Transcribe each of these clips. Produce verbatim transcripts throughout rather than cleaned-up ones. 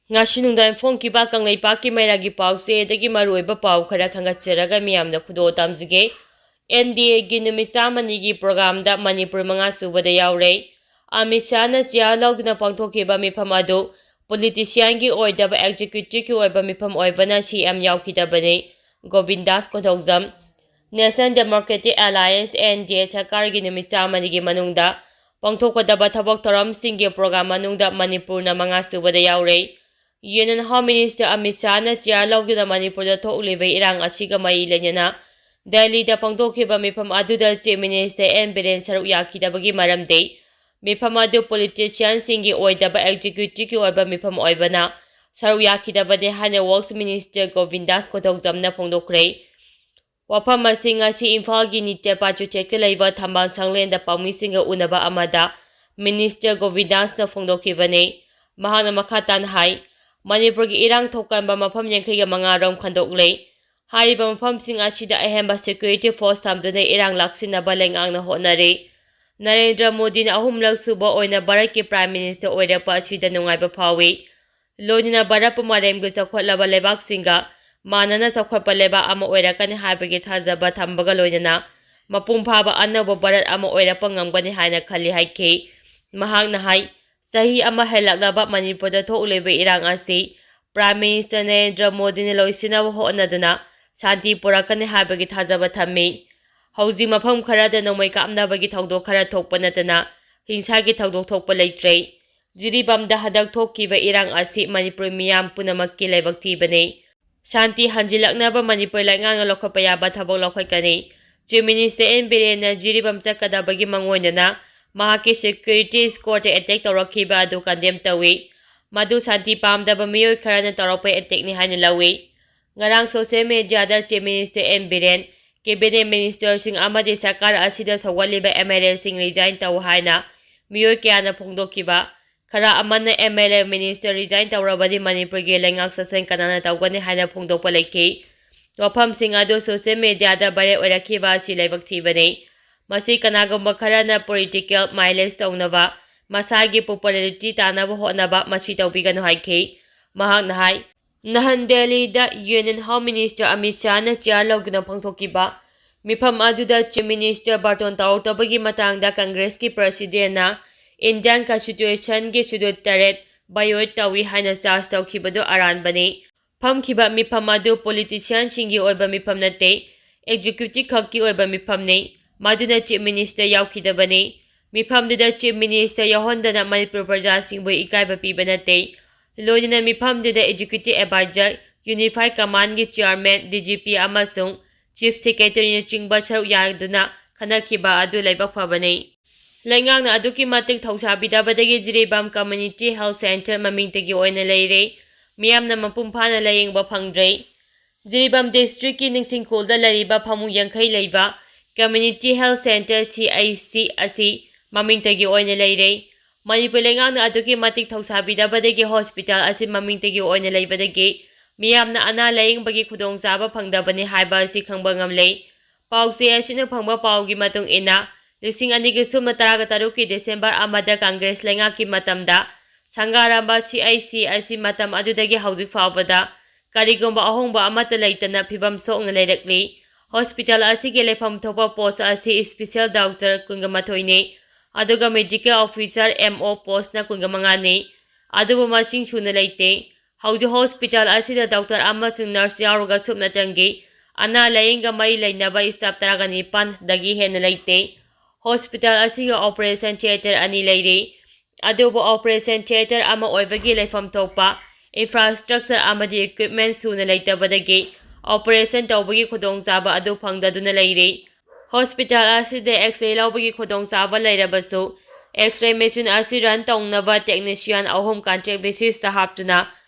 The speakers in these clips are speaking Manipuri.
ꯉꯁꯤ ꯅꯨꯡꯗꯥꯡ ꯐꯣꯡꯈꯤꯕ ꯀꯪꯂꯩꯄꯥꯛꯀꯤ ꯃꯩꯔꯥꯒꯤ ꯄꯥꯎꯆꯦꯗꯒꯤ ꯃꯔꯨꯑꯣꯏꯕ ꯄꯥꯎ ꯈꯔ ꯈꯪꯒꯠꯆꯔꯒ ꯃꯤꯌꯥꯝꯗ ꯈꯨꯗꯣꯜ ꯇꯝꯖꯒꯦ꯫ ꯑꯦꯟ ꯗꯤ ꯑꯦꯒꯤ ꯅꯨꯃꯤꯠ ꯆꯥꯝꯃꯅꯤꯒꯤ ꯄ꯭ꯔꯣꯒ꯭ꯔꯥꯝꯗ ꯃꯅꯤꯄꯨꯔ ꯃꯉꯥ ꯁꯨꯕꯗ ꯌꯥꯎꯔꯦ꯫ ꯑꯃꯤꯠ ꯁꯥꯍꯅ ꯆꯤꯌꯥꯔ ꯂꯧꯗꯨꯅ ꯄꯥꯡꯊꯣꯛꯈꯤꯕ ꯃꯤꯐꯝ ꯑꯗꯨ ꯄꯣꯂꯤꯇꯤꯁꯤꯌꯥꯟꯒꯤ ꯑꯣꯏꯗꯕ ꯑꯦꯛꯖꯤꯀ꯭ꯌꯨꯇꯤꯚꯀꯤ ꯑꯣꯏꯕ ꯃꯤꯐꯝ ꯑꯣꯏꯕꯅ ꯁꯤ ꯑꯦꯝ ꯌꯥꯎꯈꯤꯗꯕꯅꯤ꯫ Gobin Das Konthoujam. National democratic alliance, N D A, ꯁꯔꯀꯥꯔꯒꯤ ꯅꯨꯃꯤꯠ ꯆꯥꯝꯃꯅꯤꯒꯤ ꯃꯅꯨꯡꯗ ꯄꯥꯡꯊꯣꯛꯀꯗꯕ ꯊꯕꯛ ꯊꯧꯔꯝꯁꯤꯡꯒꯤ ꯄ꯭ꯔꯣꯒ꯭ꯔꯥꯝ ꯃꯅꯨꯡꯗ ꯃꯅꯤꯄꯨꯔꯅ ꯃꯉꯥ ꯁꯨꯕꯗ ꯌꯥꯎꯔꯦ꯫ ꯌꯨꯅꯤꯌꯟ ꯍꯣꯝ ꯃꯤꯅꯤꯁꯇꯔ ꯑꯃꯤꯠ ꯁꯥꯍꯅ ꯆꯤꯌꯥꯔ ꯂꯧꯗꯨꯅ ꯃꯅꯤꯄꯨꯔꯗ ꯊꯣꯛꯂꯤꯕ ꯏꯔꯥꯡ ꯑꯁꯤꯒ ꯃꯔꯤ ꯂꯩꯅꯅ ꯗꯦꯜꯂꯤꯗ ꯄꯥꯡꯊꯣꯛꯈꯤꯕ ꯃꯤꯐꯝ ꯑꯗꯨꯗ ꯆꯤꯐ ꯃꯤꯅꯤꯁꯇꯔ ꯑꯦꯟ ꯕꯤꯔꯦꯟ ꯁꯔꯨꯛ ꯌꯥꯈꯤꯗꯕꯒꯤ ꯃꯔꯝꯗꯤ ꯃꯤꯐꯝ ꯑꯗꯨ ꯄꯣꯂꯤꯇꯤꯁꯤꯌꯥꯟꯁꯤꯡꯒꯤ ꯑꯣꯏꯗꯕ ꯑꯦꯛꯖꯤꯀ꯭ꯌꯨꯇꯤꯚꯀꯤ ꯑꯣꯏꯕ ꯃꯤꯐꯝ ꯑꯣꯏꯕꯅ ꯁꯔꯨꯛ ꯌꯥꯈꯤꯗꯕꯅꯤ ꯍꯥꯏꯅ ꯋꯔꯛꯁ ꯃꯤꯅꯤꯁꯇꯔ ꯒꯣꯕꯤꯟ ꯗꯥꯁ ꯀꯣꯊꯧꯖꯝꯅ ꯐꯣꯡꯗꯣꯛꯈ꯭ꯔꯦ꯫ ꯋꯥꯐꯝ ꯑꯁꯤ ꯉꯁꯤ ꯏꯝꯐꯥꯜꯒꯤ ꯅꯤꯇ꯭ꯌ ꯄꯥꯆꯨꯆꯦꯠꯇ ꯂꯩꯕ ꯊꯝꯕꯥꯜ ꯁꯪꯂꯦꯟꯗ ꯄꯥꯎꯃꯤꯁꯤꯡꯒ ꯎꯅꯕ ꯑꯃꯗ ꯃꯤꯅꯤꯁꯇꯔ ꯒꯣꯕꯤꯟ ꯗꯥꯁꯅ ꯐꯣꯡꯗꯣꯛꯈꯤꯕꯅꯤ꯫ ꯃꯍꯥꯛꯅ ꯃꯈꯥ ꯇꯥꯅ ꯍꯥꯏ, ꯃꯅꯤꯄꯨꯔꯒꯤ ꯏꯔꯥꯡ ꯊꯣꯛꯀꯟꯕ ꯃꯐꯝ ꯌꯥꯡꯈꯩꯒ ꯃꯉꯥ ꯔꯣꯝ ꯈꯟꯗꯣꯛꯂꯦ꯫ ꯍꯥꯏꯔꯤꯕ ꯃꯐꯝꯁꯤꯡ ꯑꯁꯤꯗ ꯑꯍꯦꯟꯕ ꯁꯦꯀ꯭ꯌꯨꯔꯤꯇꯤ ꯐꯣꯔꯁ ꯊꯝꯗꯨꯅ ꯏꯔꯥꯡ ꯂꯥꯛꯁꯤꯟꯅꯕ ꯂꯩꯉꯥꯛꯅ ꯍꯣꯠꯅꯔꯤ꯫ ꯅꯔꯦꯟꯗ꯭ꯔ ꯃꯣꯗꯤꯅ ꯑꯍꯨꯝꯂꯛ ꯁꯨꯕ ꯑꯣꯏꯅ ꯚꯥꯔꯠꯀꯤ ꯄ꯭ꯔꯥꯏꯝ ꯃꯤꯅꯤꯁꯇꯔ ꯑꯣꯏꯔꯛꯄ ꯑꯁꯤꯗ ꯅꯨꯡꯉꯥꯏꯕ ꯐꯥꯎꯏ꯫ ꯂꯣꯏꯅꯅ ꯚꯥꯔꯠꯄꯨ ꯃꯥꯂꯦꯝꯒꯤ ꯆꯥꯎꯈꯠꯂꯕ ꯂꯩꯕꯥꯛꯁꯤꯡꯒ ꯃꯥꯟꯅꯅ ꯆꯥꯎꯈꯠꯄ ꯂꯩꯕꯥꯛ ꯑꯃ ꯑꯣꯏꯔꯛꯀꯅꯤ ꯍꯥꯏꯕꯒꯤ ꯊꯥꯖꯕ ꯊꯝꯕꯒ ꯂꯣꯏꯅꯅ ꯃꯄꯨꯡ ꯐꯥꯕ ꯑꯅꯧꯕ ꯚꯥꯔꯠ ꯑꯃ ꯑꯣꯏꯔꯛꯄ ꯉꯝꯒꯅꯤ ꯍꯥꯏꯅ ꯈꯜꯂꯤ ꯍꯥꯏꯈꯤ꯫ ꯃꯍꯥꯛꯅ ꯍꯥꯏ, ꯆꯍꯤ ꯑꯃ ꯍꯦꯜꯂꯛꯂꯕ ꯃꯅꯤꯄꯨꯔꯗ ꯊꯣꯛꯂꯤꯕ ꯏꯔꯥꯡ ꯑꯁꯤ ꯄ꯭ꯔꯥꯏꯝ ꯃꯤꯅꯤꯁꯇꯔ ꯅꯔꯦꯟꯗ꯭ꯔ ꯃꯣꯗꯤꯅ ꯂꯣꯏꯁꯤꯟꯅꯕ ꯍꯣꯠꯅꯗꯨꯅ ꯁꯥꯟꯇꯤ ꯄꯨꯔꯛꯀꯅꯤ ꯍꯥꯏꯕꯒꯤ ꯊꯥꯖꯕ ꯊꯝꯃꯤ꯫ ꯍꯧꯖꯤꯛ ꯃꯐꯝ ꯈꯔꯗ ꯅꯣꯡꯃꯩ ꯀꯥꯞꯅꯕꯒꯤ ꯊꯧꯗꯣꯛ ꯈꯔ ꯊꯣꯛꯄ ꯅꯠꯇꯅ ꯍꯤꯡꯁꯥꯒꯤ ꯊꯧꯗꯣꯛ ꯊꯣꯛꯄ ꯂꯩꯇ꯭ꯔꯦ꯫ ꯖꯤꯔꯤꯕꯥꯝꯗ ꯍꯟꯗꯛ ꯊꯣꯛꯈꯤꯕ ꯏꯔꯥꯡ ꯑꯁꯤ ꯃꯅꯤꯄꯨꯔ ꯃꯤꯌꯥꯝ ꯄꯨꯝꯅꯃꯛꯀꯤ ꯂꯥꯏꯕꯛ ꯊꯤꯕꯅꯤ꯫ ꯁꯥꯟꯇꯤ ꯍꯟꯖꯤꯜꯂꯛꯅꯕ ꯃꯅꯤꯄꯨꯔ ꯂꯩꯉꯥꯛꯅ ꯂꯧꯈꯠꯄ ꯌꯥꯕ ꯊꯕꯛ ꯂꯧꯈꯠꯀꯅꯤ꯫ ꯆꯤꯐ ꯃꯤꯅꯤꯁꯇꯔ ꯑꯦꯟ ꯕꯤꯔꯦꯟꯅ ꯖꯤꯔꯤꯕꯥꯝ ꯆꯠꯀꯗꯕꯒꯤ ꯃꯥꯡꯑꯣꯏꯅꯅ ꯃꯍꯥꯛꯀꯤ ꯁꯦꯀ꯭ꯌꯨꯔꯤꯇꯤ ꯏꯁꯀꯣꯔꯠꯇ ꯑꯦꯇꯦꯛ ꯇꯧꯔꯛꯈꯤꯕ ꯑꯗꯨ ꯀꯟꯗꯦꯝ ꯇꯧꯏ꯫ ꯃꯗꯨ ꯁꯥꯟꯇꯤ ꯄꯥꯝꯗꯕ ꯃꯤꯑꯣꯏ ꯈꯔꯅ ꯇꯧꯔꯛꯄ ꯑꯦꯇꯦꯛꯅꯤ ꯍꯥꯏꯅ ꯂꯧꯏ꯫ ꯉꯔꯥꯡ ꯁꯣꯁꯤꯌꯦꯜ ꯃꯤꯗꯤꯌꯥꯗ chief minister N Biren, cabinet ꯃꯤꯅꯤꯁꯇꯔꯁꯤꯡ ꯑꯃꯗꯤ ꯁꯔꯀꯥꯔ ꯑꯁꯤꯗ ꯁꯧꯒꯠꯂꯤꯕ ꯑꯦꯝ ꯑꯦꯜ ꯑꯦꯁꯤꯡ ꯔꯤꯖꯥꯏꯟ ꯇꯧ ꯍꯥꯏꯅ ꯃꯤꯑꯣꯏ ꯀꯌꯥꯅ ꯐꯣꯡꯗꯣꯛꯈꯤꯕ, ꯈꯔ ꯑꯃꯅ M L A minister resign ꯇꯧꯔꯕꯗꯤ ꯃꯅꯤꯄꯨꯔꯒꯤ ꯂꯩꯉꯥꯛ ꯁꯥꯁꯟ ꯀꯅꯥꯅ ꯇꯧꯒꯅꯤ ꯍꯥꯏꯅ ꯐꯣꯡꯗꯣꯛꯄ ꯂꯩꯈꯤ꯫ ꯋꯥꯐꯝꯁꯤꯡ ꯑꯗꯨ ꯁꯣꯁꯤꯌꯦꯜ ꯃꯤꯗꯤꯌꯥꯗ ꯚꯥꯏꯔꯦꯜ ꯑꯣꯏꯔꯛꯈꯤꯕ ꯑꯁꯤ ꯂꯥꯏꯕꯛ ꯊꯤꯕꯅꯤ꯫ ꯃꯁꯤ ꯀꯅꯥꯒꯨꯝꯕ ꯈꯔꯅ ꯄꯣꯂꯤꯇꯤꯀꯦꯜ ꯃꯥꯏꯂꯦꯖ ꯇꯧꯅꯕ, ꯃꯁꯥꯒꯤ ꯄꯣꯄꯨꯂꯔꯤꯇꯤ ꯇꯥꯟꯅꯕ ꯍꯣꯠꯅꯕ, ꯃꯁꯤ ꯇꯧꯕꯤꯒꯅꯨ ꯍꯥꯏꯈꯤ꯫ ꯃꯍꯥꯛꯅ ꯍꯥꯏ, ꯅꯍꯥꯟ ꯗꯦꯜꯂꯤꯗ Union Home Minister ꯑꯃꯤꯠ ꯁꯥꯍꯅ ꯆꯤꯌꯥꯔ ꯂꯧꯗꯨꯅ ꯄꯥꯡꯊꯣꯛꯈꯤꯕ ꯃꯤꯐꯝ ꯑꯗꯨꯗ Chief Minister ꯕꯥꯔꯇꯣꯟ ꯇꯧꯔꯛꯇꯕꯒꯤ ꯃꯇꯥꯡꯗ ꯀꯪꯒ꯭ꯔꯦꯁꯀꯤ ꯄ꯭ꯔꯁꯤꯗꯦꯟꯅ Indian Constitutionꯒꯤ ꯁꯦꯗꯨꯜ ꯇꯔꯦꯠ violate ꯇꯧꯏ ꯍꯥꯏꯅ ꯆꯥꯔꯖ ꯇꯧꯈꯤꯕꯗꯨ ꯑꯔꯥꯟꯕꯅꯤ꯫ ꯐꯝꯈꯤꯕ ꯃꯤꯐꯝ ꯑꯗꯨ ꯄꯣꯂꯤꯇꯤꯁꯤꯌꯥꯟꯁꯤꯡꯒꯤ ꯑꯣꯏꯕ ꯃꯤꯐꯝ ꯅꯠꯇꯦ, ꯑꯦꯛꯖꯤꯀ꯭ꯌꯨꯇꯤꯚ ꯈꯛꯀꯤ ꯑꯣꯏꯕ ꯃꯤꯐꯝꯅꯤ꯫ ꯃꯗꯨꯅ Chief Minister ꯌꯥꯎꯈꯤꯗꯕꯅꯤ꯫ ꯃꯤꯐꯝꯗꯨꯗ Chief Minister ꯌꯥꯎꯍꯟꯗꯅ Manipur ꯄ꯭ꯔꯖꯥꯁꯤꯡꯕꯨ ꯏꯀꯥꯏꯕ ꯄꯤꯕ ꯅꯠꯇꯦ꯫ ꯂꯣꯏꯅꯅ ꯃꯤꯐꯝꯗꯨꯗ Executive Advisor, Unified Commandꯒꯤ Chairman, DGP ꯑꯃꯁꯨꯡ Chief Secretaryꯅꯆꯤꯡꯕ ꯁꯔꯨꯛ ꯌꯥꯗꯨꯅ ꯈꯟꯅꯈꯤꯕ ꯑꯗꯨ ꯂꯥꯏꯕꯛ ꯐꯕꯅꯤ꯫ ꯂꯩꯉꯥꯛꯅ ꯑꯗꯨꯛꯀꯤ ꯃꯇꯤꯛ ꯊꯧꯁꯥꯕꯤꯗꯕꯗꯒꯤ ꯖꯤꯔꯤꯕꯥꯝ Community Health Centre ꯃꯃꯤꯡꯇꯒꯤ ꯑꯣꯏꯅ ꯂꯩꯔꯦ꯫ ꯃꯤꯌꯥꯝꯅ ꯃꯄꯨꯡ ꯐꯥꯅ ꯂꯥꯌꯦꯡꯕ ꯐꯪꯗ꯭ꯔꯦ꯫ ꯖꯤꯔꯤꯕꯥꯝ districtꯀꯤ ꯅꯤꯡꯁꯤꯡꯈꯣꯜꯗ ꯂꯩꯔꯤꯕ ꯐꯃꯨꯡ ꯌꯥꯡꯈꯩ ꯂꯩꯕ Community Health Centre, CHC, ꯑꯁꯤ ꯃꯃꯤꯡꯇꯒꯤ ꯑꯣꯏꯅ ꯂꯩꯔꯦ꯫ ꯃꯅꯤꯄꯨꯔ ꯂꯩꯉꯥꯛꯅ ꯑꯗꯨꯛꯀꯤ ꯃꯇꯤꯛ ꯊꯧꯁꯥꯕꯤꯗꯕꯗꯒꯤ hospital ꯑꯁꯤ ꯃꯃꯤꯡꯇꯒꯤ ꯑꯣꯏꯅ ꯂꯩꯕꯗꯒꯤ ꯃꯤꯌꯥꯝꯅ ꯑꯅꯥ ꯂꯥꯌꯦꯡꯕꯒꯤ ꯈꯨꯗꯣꯡꯆꯥꯕ ꯐꯪꯗꯕꯅꯤ ꯍꯥꯏꯕ ꯑꯁꯤ ꯈꯪꯕ ꯉꯝꯂꯦ꯫ ꯄꯥꯎꯆꯦ ꯑꯁꯤꯅ ꯐꯪꯕ ꯄꯥꯎꯒꯤ ꯃꯇꯨꯡ ꯏꯟꯅ, ꯂꯤꯁꯤꯡ ꯑꯅꯤꯒꯤ ꯁꯨꯞꯅ ꯇꯔꯥꯒ ꯇꯔꯨꯛꯀꯤ December ꯑꯃꯗ ꯀꯪꯒ꯭ꯔꯦꯁ ꯂꯩꯉꯥꯛꯀꯤ ꯃꯇꯝꯗ ꯁꯪꯒꯥꯔꯝꯕ CHC ꯑꯁꯤ ꯃꯇꯝ ꯑꯗꯨꯗꯒꯤ ꯍꯧꯖꯤꯛ ꯐꯥꯎꯕꯗ ꯀꯔꯤꯒꯨꯝꯕ ꯑꯍꯣꯡꯕ ꯑꯃꯠꯇ ꯂꯩꯇꯅ ꯐꯤꯕꯝ ꯁꯣꯛꯅ ꯂꯩꯔꯛꯂꯤ꯫ Hospital ꯑꯁꯤꯒꯤ ꯂꯩꯐꯝ ꯊꯣꯛꯄ post ꯑꯁꯤ special doctor ꯀꯨꯟꯒ ꯃꯥꯊꯣꯏꯅꯤ, ꯑꯗꯨꯒ medical officer, MO, postꯅ ꯀꯨꯟꯒ ꯃꯉꯥꯅꯤ, ꯑꯗꯨꯕꯨ ꯃꯁꯤꯡ ꯁꯨꯅ ꯂꯩꯇꯦ꯫ ꯍꯧꯖꯤꯛ hospital ꯑꯁꯤꯗ doctor ꯑꯃꯁꯨꯡ nurse ꯌꯥꯎꯔꯒ ꯁꯨꯞꯅꯇꯪꯒꯤ ꯑꯅꯥ ꯂꯥꯌꯦꯡꯒ ꯃꯔꯤ ꯂꯩꯅꯕ staff ꯇꯔꯥꯒ ꯅꯤꯄꯥꯟꯗꯒꯤ ꯍꯦꯟꯅ ꯂꯩꯇꯦ꯫ Hospital ꯑꯁꯤꯒꯤ operation theatre ꯑꯅꯤ ꯂꯩꯔꯤ, ꯑꯗꯨꯕꯨ operation theatre ꯑꯃ ꯑꯣꯏꯕꯒꯤ ꯂꯩꯐꯝ ꯊꯣꯛꯄ infrastructure ꯑꯃꯗꯤ equipment ꯁꯨꯅ ꯂꯩꯇꯕꯗꯒꯤ operation ꯇꯧꯕꯒꯤ ꯈꯨꯗꯣꯡꯆꯥꯕ ꯑꯗꯨ ꯐꯪꯗꯗꯨꯅ ꯂꯩꯔꯤ꯫ Hospital ꯑꯁꯤꯗ X-ray ꯂꯧꯕꯒꯤ ꯈꯨꯗꯣꯡꯆꯥꯕ ꯂꯩꯔꯕꯁꯨ, X-ray machine ꯑꯁꯤ run ꯇꯧꯅꯕ technician ꯑꯍꯨꯝ contract basisꯇ ꯍꯥꯞꯇꯨꯅ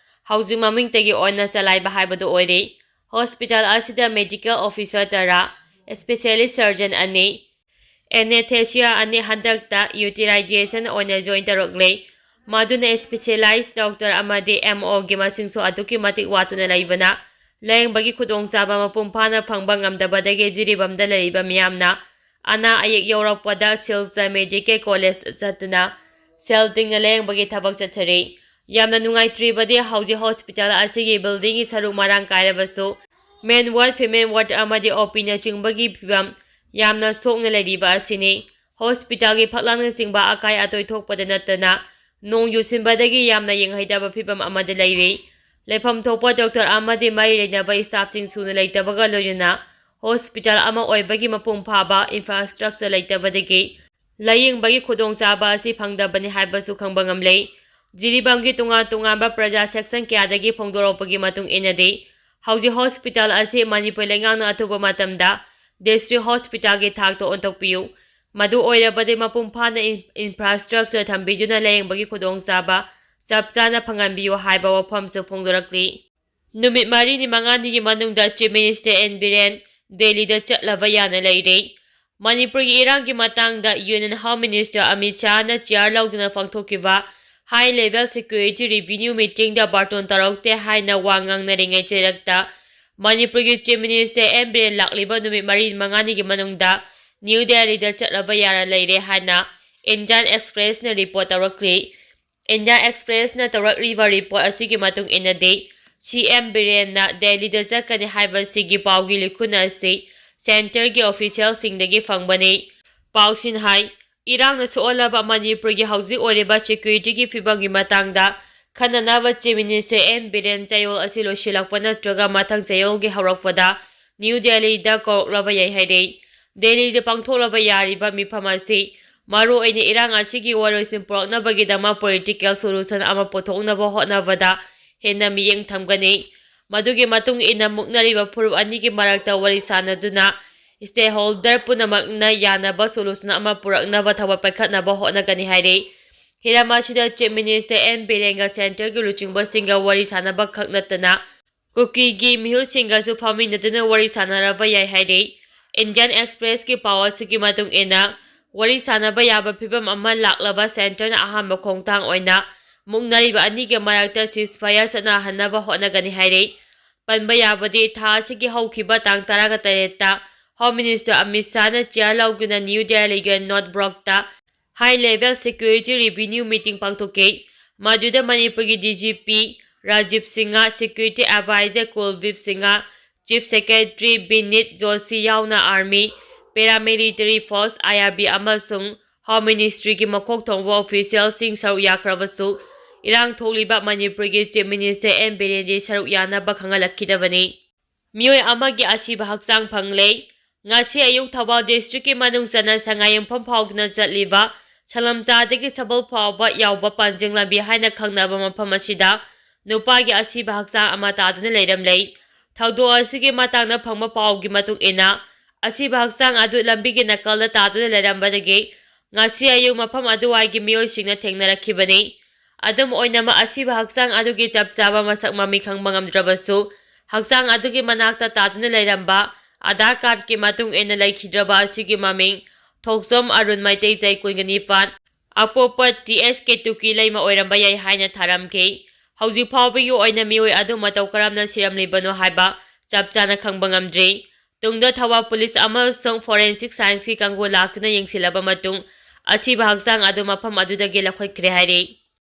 ꯍꯧꯖꯤꯛ ꯃꯃꯤꯡꯇꯒꯤ ꯑꯣꯏꯅ ꯆꯂꯥꯏꯕ ꯍꯥꯏꯕꯗꯨ ꯑꯣꯏꯔꯦ꯫ Hospital ꯑꯁꯤꯗ medical officer ꯇꯔꯥ, specialist surgeon ꯑꯅꯤ, anaesthesia ꯑꯅꯤ ꯍꯟꯗꯛꯇ utilization ꯑꯣꯏꯅ join ꯇꯧꯔꯛꯂꯦ꯫ ꯃꯗꯨꯅ specialist doctor ꯑꯃꯗꯤ MOꯒꯤ ꯃꯁꯤꯡꯁꯨ ꯑꯗꯨꯛꯀꯤ ꯃꯇꯤꯛ ꯋꯥꯠꯇꯨꯅ ꯂꯩꯕꯅ, ꯂꯥꯌꯦꯡꯕꯒꯤ ꯈꯨꯗꯣꯡꯆꯥꯕ ꯃꯄꯨꯡ ꯐꯥꯅ ꯐꯪꯕ ꯉꯝꯗꯕꯗꯒꯤ ꯖꯤꯔꯤꯕꯥꯝꯗ ꯂꯩꯔꯤꯕ ꯃꯤꯌꯥꯝꯅ ꯑꯅꯥ ꯑꯌꯦꯛ ꯌꯧꯔꯛꯄꯗ ꯁꯤꯜꯆꯔ Medical College ꯆꯠꯇꯨꯅ ꯁꯦꯜ ꯇꯤꯡꯅ ꯂꯥꯌꯦꯡꯕꯒꯤ ꯊꯕꯛ ꯆꯠꯊꯔꯤ꯫ ꯌꯥꯝꯅ ꯅꯨꯡꯉꯥꯏꯇ꯭ꯔꯤꯕꯗꯤ ꯍꯧꯖꯤꯛ ꯍꯣꯁꯄꯤꯇꯥꯜ ꯑꯁꯤꯒꯤ ꯕꯤꯜꯗꯤꯡꯒꯤ ꯁꯔꯨꯛ ꯃꯔꯥꯡ ꯀꯥꯏꯔꯕꯁꯨ ꯃꯦꯟ ꯋꯥꯔꯗ, ꯐꯤꯃꯦꯜ ꯋꯥꯔꯗ ꯑꯃꯗꯤ ꯑꯣ ꯄꯤꯅꯆꯤꯡꯕꯒꯤ ꯐꯤꯕꯝ ꯌꯥꯝꯅ ꯁꯣꯛꯅ ꯂꯩꯔꯤꯕ ꯑꯁꯤꯅꯤ꯫ ꯍꯣꯁꯄꯤꯇꯥꯜꯒꯤ ꯐꯛꯂꯥꯡꯅꯆꯤꯡꯕ ꯑꯀꯥꯏ ꯑꯇꯣꯏ ꯊꯣꯛꯄꯗ ꯅꯠꯇꯅ ꯅꯣꯡ ꯌꯨꯁꯤꯟꯕꯗꯒꯤ ꯌꯥꯝꯅ ꯌꯦꯡꯍꯩꯗꯕ ꯐꯤꯕꯝ ꯑꯃꯗ ꯂꯩꯔꯤ꯫ ꯂꯩꯐꯝ ꯊꯣꯛꯄ ꯗꯣꯛꯇꯔ ꯑꯃꯗꯤ ꯃꯔꯤ ꯂꯩꯅꯕ ꯁ꯭ꯇꯥꯐꯁꯤꯡ ꯁꯨꯅ ꯂꯩꯇꯕꯒ ꯂꯣꯏꯅꯅ ꯍꯣꯁꯄꯤꯇꯥꯜ ꯑꯃ ꯑꯣꯏꯕꯒꯤ ꯃꯄꯨꯡ ꯐꯥꯕ ꯏꯟꯐ꯭ꯔꯥꯁ꯭ꯇ꯭ꯔꯛꯆꯔ ꯂꯩꯇꯕꯗꯒꯤ ꯂꯥꯌꯦꯡꯕꯒꯤ ꯈꯨꯗꯣꯡꯆꯥꯕ ꯑꯁꯤ ꯐꯪꯗꯕꯅꯤ ꯍꯥꯏꯕꯁꯨ ꯈꯪꯕ ꯉꯝꯂꯦ꯫ ꯖꯤꯔꯤꯕꯥꯝꯒꯤ ꯇꯣꯉꯥꯟ ꯇꯣꯉꯥꯟꯕ ꯄ꯭ꯔꯖꯥ ꯁꯦꯛꯁꯟ ꯀꯌꯥꯗꯒꯤ ꯐꯣꯡꯗꯣꯔꯛꯄꯒꯤ ꯃꯇꯨꯡ ꯏꯟꯅꯗꯤ, ꯍꯧꯖꯤꯛ ꯍꯣꯁꯄꯤꯇꯥꯜ ꯑꯁꯤ ꯃꯅꯤꯄꯨꯔ ꯂꯩꯉꯥꯛꯅ ꯑꯊꯨꯕ ꯃꯇꯝꯗ ꯗꯤꯁꯇ꯭ꯔꯤꯛ ꯍꯣꯁꯄꯤꯇꯥꯜꯒꯤ ꯊꯥꯛꯇ ꯑꯣꯟꯊꯣꯛꯄꯤꯌꯨ, ꯃꯗꯨ ꯑꯣꯏꯔꯕꯗꯤ ꯃꯄꯨꯡ ꯐꯥꯅ ꯏꯟ-, ꯏꯟꯐ꯭ꯔꯥꯁ꯭ꯇ꯭ꯔꯛꯆꯔ ꯊꯝꯕꯤꯗꯨꯅ ꯂꯥꯌꯦꯡꯕꯒꯤ ꯈꯨꯗꯣꯡꯆꯥꯕ ꯆꯞ ꯆꯥꯅ ꯐꯪꯍꯟꯕꯤꯌꯨ ꯍꯥꯏꯕ ꯋꯥꯐꯝꯁꯨ ꯐꯣꯡꯗꯣꯔꯛꯂꯤ꯫ ꯅꯨꯃꯤꯠ ꯃꯔꯤꯅꯤ ꯃꯉꯥꯅꯤꯒꯤ ꯃꯅꯨꯡꯗ ꯆꯤꯐ ꯃꯤꯅꯤꯁꯇꯔ ꯑꯦꯟ ꯕꯤꯔꯦꯟ ꯗꯦꯜꯂꯤꯗ ꯆꯠꯂꯕ ꯌꯥꯅ ꯂꯩꯔꯦ꯫ ꯃꯅꯤꯄꯨꯔꯒꯤ ꯏꯔꯥꯡꯒꯤ ꯃꯇꯥꯡꯗ ꯌꯨꯅꯤꯌꯟ ꯍꯣꯝ ꯃꯤꯅꯤꯁꯇꯔ ꯑꯃꯤꯠ ꯁꯥꯍꯅ ꯆꯤꯌꯥꯔ ꯂꯧꯗꯨꯅ ꯄꯥꯡꯊꯣꯛꯈꯤꯕ ꯍꯥꯏ ꯂꯦꯚꯦꯜ ꯁꯦꯀ꯭ꯌꯨꯔꯤꯇꯤ ꯔꯤꯚꯤꯅ꯭ꯌꯨ ꯃꯤꯇꯤꯡꯗ ꯕꯥꯔꯇꯣꯟ ꯇꯧꯔꯛꯇꯦ ꯍꯥꯏꯅ ꯋꯥ ꯉꯥꯡꯅꯔꯤꯉꯩ ꯆꯩꯔꯛꯇ ꯃꯅꯤꯄꯨꯔꯒꯤ ꯆꯤꯐ ꯃꯤꯅꯤꯁꯇꯔ ꯑꯦꯟ ꯕꯤꯔꯦꯟ ꯂꯥꯛꯂꯤꯕ ꯅꯨꯃꯤꯠ ꯃꯔꯤ ꯃꯉꯥꯅꯤꯒꯤ ꯃꯅꯨꯡꯗ ꯅ꯭ꯌꯨ ꯗꯦꯜꯂꯤꯗ ꯆꯠꯂꯕ ꯌꯥꯅ ꯂꯩꯔꯦ ꯍꯥꯏꯅ ꯏꯟꯗꯤꯌꯟ ꯑꯦꯛꯁꯄ꯭ꯔꯦꯁꯅ ꯔꯤꯄꯣꯔꯠ ꯇꯧꯔꯛꯂꯤ꯫ ꯏꯟꯗꯤꯌꯟ ꯑꯦꯛꯁꯄ꯭ꯔꯦꯁꯅ ꯇꯧꯔꯛꯂꯤꯕ ꯔꯤꯄꯣꯔꯠ ꯑꯁꯤꯒꯤ ꯃꯇꯨꯡ ꯏꯟꯅꯗꯤ, ꯁꯤ ꯑꯦꯝ ꯕꯤꯔꯦꯟꯅ ꯗꯦꯜꯂꯤꯗ ꯆꯠꯀꯅꯤ ꯍꯥꯏꯕꯁꯤꯒꯤ ꯄꯥꯎꯒꯤ ꯂꯤꯈꯨꯟ ꯑꯁꯤ ꯁꯦꯟꯇꯔꯒꯤ ꯑꯣꯐꯤꯁꯤꯌꯦꯜꯁꯤꯡꯗꯒꯤ ꯐꯪꯕꯅꯤ꯫ ꯄꯥꯎꯁꯤꯡ ꯍꯥꯏ, ꯏꯔꯥꯡꯅ ꯁꯣꯛꯍꯜꯂꯕ ꯃꯅꯤꯄꯨꯔꯒꯤ ꯍꯧꯖꯤꯛ ꯑꯣꯏꯔꯤꯕ ꯁꯦꯀ꯭ꯌꯨꯔꯤꯇꯤꯒꯤ ꯐꯤꯕꯝꯒꯤ ꯃꯇꯥꯡꯗ ꯈꯟꯅꯅꯕ ꯆꯤꯐ ꯃꯤꯅꯤꯁꯇꯔ ꯑꯦꯟ ꯕꯤꯔꯦꯟ ꯆꯌꯣꯜ ꯑꯁꯤ ꯂꯣꯏꯁꯤꯜꯂꯛꯄ ꯅꯠꯇ꯭ꯔꯒ ꯃꯊꯪ ꯆꯌꯣꯜꯒꯤ ꯍꯧꯔꯛꯄꯗ ꯅ꯭ꯌꯨ ꯗꯦꯜꯂꯤꯗ ꯀꯧꯔꯛꯂꯕ ꯌꯥꯏ ꯍꯥꯏꯔꯤ꯫ ꯗꯦꯜꯂꯤꯗ ꯄꯥꯡꯊꯣꯛꯂꯕ ꯌꯥꯔꯤꯕ ꯃꯤꯐꯝ ꯑꯁꯤ ꯃꯔꯨꯑꯣꯏꯅ ꯏꯔꯥꯡ ꯑꯁꯤꯒꯤ ꯋꯥꯔꯣꯏꯁꯤꯟ ꯄꯨꯔꯛꯅꯕꯒꯤꯗꯃꯛ ꯄꯣꯂꯤꯇꯤꯀꯦꯜ ꯁꯣꯂꯨꯁꯟ ꯑꯃ ꯄꯨꯊꯣꯛꯅꯕ ꯍꯣꯠꯅꯕꯗ ꯍꯦꯟꯅ ꯃꯤꯠꯌꯦꯡ ꯊꯝꯒꯅꯤ꯫ ꯃꯗꯨꯒꯤ ꯃꯇꯨꯡ ꯏꯟꯅ ꯃꯨꯛꯅꯔꯤꯕ ꯐꯨꯔꯨꯞ ꯑꯅꯤꯒꯤ ꯃꯔꯛꯇ ꯋꯥꯔꯤ ꯁꯥꯅꯗꯨꯅ ꯁ꯭ꯇꯦꯛꯍꯣꯜꯗꯔ ꯄꯨꯝꯅꯃꯛꯅ ꯌꯥꯅꯕ ꯁꯣꯂꯨꯁꯟ ꯑꯃ ꯄꯨꯔꯛꯅꯕ ꯊꯕꯛ ꯄꯥꯏꯈꯠꯅꯕ ꯍꯣꯠꯅꯒꯅꯤ ꯍꯥꯏꯔꯤ꯫ ꯍꯤꯔꯝ ꯑꯁꯤꯗ ꯆꯤꯐ ꯃꯤꯅꯤꯁꯇꯔ ꯑꯦꯟ ꯕꯤꯔꯦꯟꯒ ꯁꯦꯟꯇꯔꯒꯤ ꯂꯨꯆꯤꯡꯕꯁꯤꯡꯒ ꯋꯥꯔꯤ ꯁꯥꯅꯕ ꯈꯛ ꯅꯠꯇꯅ ꯀꯨꯀꯤꯒꯤ ꯃꯤꯍꯨꯠꯁꯤꯡꯒꯁꯨ ꯐꯝꯃꯤꯟꯅꯗꯨꯅ ꯋꯥꯔꯤ ꯁꯥꯅꯔꯕ ꯌꯥꯏ ꯍꯥꯏꯔꯤ꯫ ꯏꯟꯗꯤꯌꯟ ꯑꯦꯛꯁꯄ꯭ꯔꯦꯁꯀꯤ ꯄꯥꯎ ꯑꯁꯤꯒꯤ ꯃꯇꯨꯡ ꯏꯟꯅ, ꯋꯥꯔꯤ ꯁꯥꯅꯕ ꯌꯥꯕ ꯐꯤꯕꯝ ꯑꯃ ꯂꯥꯛꯂꯕ ꯁꯦꯟꯇꯔꯅ ꯑꯍꯥꯟꯕ ꯈꯣꯡꯊꯥꯡ ꯑꯣꯏꯅ ꯃꯨꯛꯅꯔꯤꯕ ꯑꯅꯤꯒꯤ ꯃꯔꯛꯇ ꯁꯤꯖꯐꯥꯌꯔ ꯆꯠꯅꯍꯟꯅꯕ ꯍꯣꯠꯅꯒꯅꯤ ꯍꯥꯏꯔꯤ꯫ ꯄꯟꯕ ꯌꯥꯕꯗꯤ, ꯊꯥ ꯑꯁꯤꯒꯤ ꯍꯧꯈꯤꯕ ꯇꯥꯡ ꯇꯔꯥꯒ ꯇꯔꯦꯠꯇ ꯍꯣꯝ ꯃꯤꯅꯤꯁꯇꯔ ꯑꯃꯤꯠ ꯁꯥꯍꯅ ꯆꯤꯌꯥꯔ ꯂꯧꯗꯨꯅ ꯅ꯭ꯌꯨ ꯗꯦꯜꯂꯤꯒꯤ ꯅꯣꯔꯠ ꯕ꯭ꯂꯣꯛꯇ ꯍꯥꯏ ꯂꯦꯚꯦꯜ ꯁꯦꯀ꯭ꯌꯨꯔꯤꯇꯤ ꯔꯤꯚꯤꯅ꯭ꯌꯨ ꯃꯤꯇꯤꯡ ꯄꯥꯡꯊꯣꯛꯈꯤ꯫ ꯃꯗꯨꯗ ꯃꯅꯤꯄꯨꯔꯒꯤ D G P Rajiv Singh, Security Advisor ꯀꯨꯜꯗꯤꯞ Singh, Chief Secretary ꯕꯤꯅꯤꯠ Joshi ꯌꯥꯎꯅ Army, Paramilitary Force, I R B ꯑꯃꯁꯨꯡ Home Ministryꯒꯤ ꯃꯀꯣꯛ ꯊꯣꯡꯕ officialꯁꯤꯡ ꯁꯔꯨꯛ ꯌꯥꯈ꯭ꯔꯕꯁꯨ, ꯏꯔꯥꯡ ꯊꯣꯛꯂꯤꯕ ꯃꯅꯤꯄꯨꯔꯒꯤ Chief Minister ꯑꯦꯟ ꯕꯤꯔꯦꯟꯗꯤ ꯁꯔꯨꯛ ꯌꯥꯅꯕ ꯈꯪꯍꯜꯂꯛꯈꯤꯗꯕꯅꯤ꯫ ꯃꯤꯑꯣꯏ ꯑꯃꯒꯤ ꯑꯁꯤꯕ ꯍꯛꯆꯥꯡ ꯐꯪꯂꯦ꯫ ꯉꯁꯤ ꯑꯌꯨꯛ ꯊꯧꯕꯥꯜ districtꯀꯤ ꯃꯅꯨꯡ ꯆꯟꯅ ꯁꯉꯥꯏꯌꯨꯝꯐꯝ ꯐꯥꯎꯗꯨꯅ ꯆꯠꯂꯤꯕ ꯁꯂꯝꯆꯥꯗꯒꯤ ꯁꯕꯜ ꯐꯥꯎꯕ ꯌꯥꯎꯕ ꯄꯥꯟꯖꯤꯡ ꯂꯝꯕꯤ ꯍꯥꯏꯅ ꯈꯪꯅꯕ ꯃꯐꯝ ꯑꯁꯤꯗ ꯅꯨꯄꯥꯒꯤ ꯑꯁꯤꯕ ꯍꯛꯆꯥꯡ ꯑꯃ ꯇꯥꯗꯨꯅ ꯂꯩꯔꯝꯂꯦ꯫ ꯊꯧꯗꯣꯛ ꯑꯁꯤꯒꯤ ꯃꯇꯥꯡꯗ ꯐꯪꯕ ꯄꯥꯎꯒꯤ ꯃꯇꯨꯡ ꯏꯟꯅ, ꯑꯁꯤꯕ ꯍꯛꯆꯥꯡ ꯑꯗꯨ ꯂꯝꯕꯤꯒꯤ ꯅꯥꯀꯜꯗ ꯇꯥꯗꯨꯅ ꯂꯩꯔꯝꯕꯗꯒꯤ ꯉꯁꯤ ꯑꯌꯨꯛ ꯃꯐꯝ ꯑꯗꯨꯋꯥꯏꯒꯤ ꯃꯤꯑꯣꯏꯁꯤꯡꯅ ꯊꯦꯡꯅꯔꯛꯈꯤꯕꯅꯤ꯫ ꯑꯗꯨꯝ ꯑꯣꯏꯅꯃꯛ, ꯑꯁꯤꯕ ꯍꯛꯆꯥꯡ ꯑꯗꯨꯒꯤ ꯆꯞ ꯆꯥꯕ ꯃꯁꯛ ꯃꯃꯤꯡ ꯈꯪꯕ ꯉꯝꯗ꯭ꯔꯕꯁꯨ, ꯍꯛꯆꯥꯡ ꯑꯗꯨꯒꯤ ꯃꯅꯥꯛꯇ ꯇꯥꯗꯨꯅ ꯂꯩꯔꯝꯕ ꯑꯙꯥꯔ ꯀꯥꯔꯗꯀꯤ ꯃꯇꯨꯡ ꯏꯟꯅ ꯂꯩꯈꯤꯗ꯭ꯔꯕ ꯑꯁꯤꯒꯤ ꯃꯃꯤꯡ ꯊꯣꯛꯆꯣꯝ ꯑꯔꯨꯟ ꯃꯩꯇꯩ, ꯆꯍꯤ ꯀꯨꯟꯒ ꯅꯤꯄꯥꯟ, ꯑꯄꯣꯛꯄ ꯇꯤ ꯑꯦꯁ ꯀꯦꯇꯨꯀꯤ ꯂꯩꯃ ꯑꯣꯏꯔꯝꯕ ꯌꯥꯏ ꯍꯥꯏꯅ ꯊꯥꯔꯝꯈꯤ꯫ ꯍꯧꯖꯤꯛ ꯐꯥꯎꯕꯒꯤ ꯑꯣꯏꯅ ꯃꯤꯑꯣꯏ ꯑꯗꯨ ꯃꯇꯧ ꯀꯔꯝꯅ ꯁꯤꯔꯝꯂꯤꯕꯅꯣ ꯍꯥꯏꯕ ꯆꯞ ꯆꯥꯅ ꯈꯪꯕ ꯉꯝꯗ꯭ꯔꯤ꯫ ꯇꯨꯡꯗ ꯊꯧꯕꯥꯜ ꯄꯨꯂꯤꯁ ꯑꯃꯁꯨꯡ forensic scienceꯀꯤ ꯀꯥꯡꯕꯨ ꯂꯥꯛꯇꯨꯅ ꯌꯦꯡꯁꯤꯜꯂꯕ ꯃꯇꯨꯡ, ꯑꯁꯤꯕ ꯍꯛꯆꯥꯡ ꯑꯗꯨ ꯃꯐꯝ ꯑꯗꯨꯗꯒꯤ ꯂꯧꯈꯠꯈ꯭ꯔꯦ ꯍꯥꯏꯔꯤ꯫